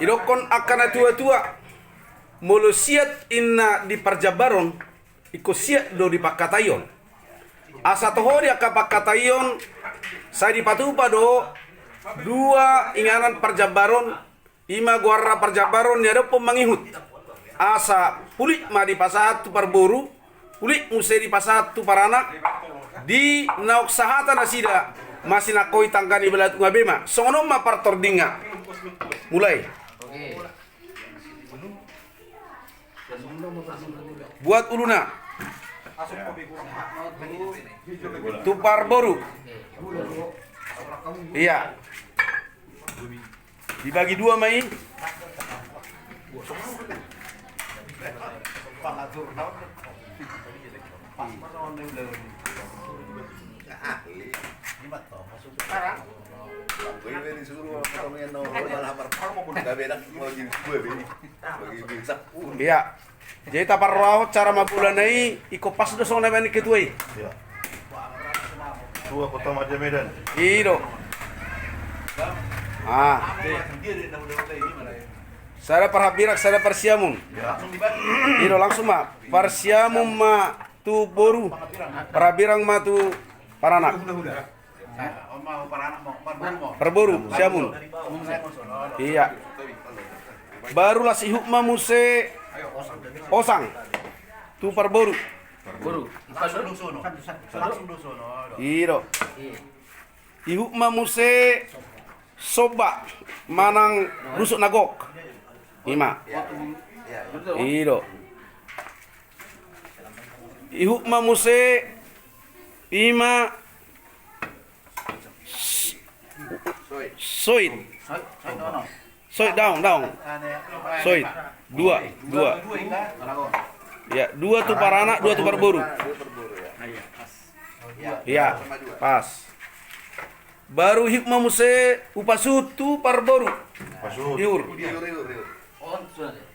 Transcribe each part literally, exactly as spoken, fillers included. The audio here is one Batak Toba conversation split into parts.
Didokkon angka na tua-tua, molo siat inna di parjambaron, ingkon siat do di pangkataion. Asa toho di angka pangkataion, sai dipatupa do dua inganan parjambaron, ima goarna parjambaron ni adophon mangihut. Asa pulik ma dipasahat tu parboru, pulik muse dipasahat tu paranak, di naung sahata nasida, masinangkoi tangga ni balatuk nga be ma. Songon on ma partordingna. Mulai. Buat uluna. Tu parboru. Iya. Dibagi dua ma i. Iya. Jadi taparrohahon cara mambolana i, ingkon pas do songon na baen ni ketua i. Iya. Tua Kota Madya Medan. I do. Ah. Sada parhambirang, sada parsiamun. Iya. I do, langsung ma. Parsiamun ma tu boru. Parhambirang ma tu paranak. Parboru, siamun. Iya. Baru las ihut ma muse osang. Tu parboru. I do. Ihut ma muse somba manang rusuk na gok. Ima. I do. Ihut ma muse ima soit. Soit, daong, daong. Soit. Dua, dua. Ya, dua tu paranak, dua tu parboru. Ya, pas. Baru ihut ma muse upa suhut tu parboru. Ihur.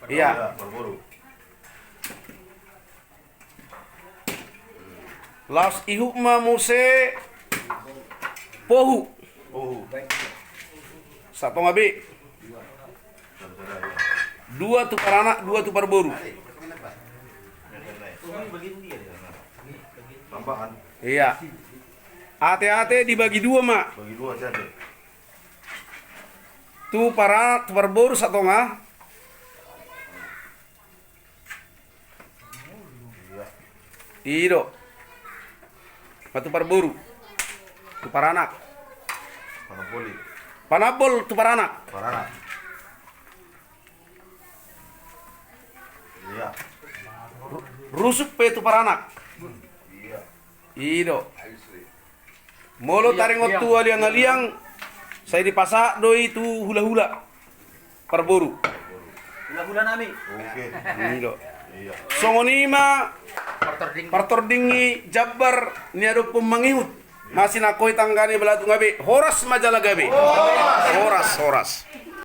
Iya. Laos ihut ma muse pohu. Satonga be. Dua tu paranak, dua tu parboru. Iya. Ate-ate dibagi dua ma. Tu paranak, tu parboru satonga. I do. Ma tu parboru. Tu paranak. Panambol tu paranak. Rusuk pe tu paranak. I do. Molo taringot tu aliang-aliang, sai dipasahat do i tu hula-hula. Parboru. Hula-hula nami. I do. Songon i ma partording ni jambar ni adophon mangihut. Masinangkoi tangga ni balatuk nga be. Horas ma jala gabe. Horas, horas.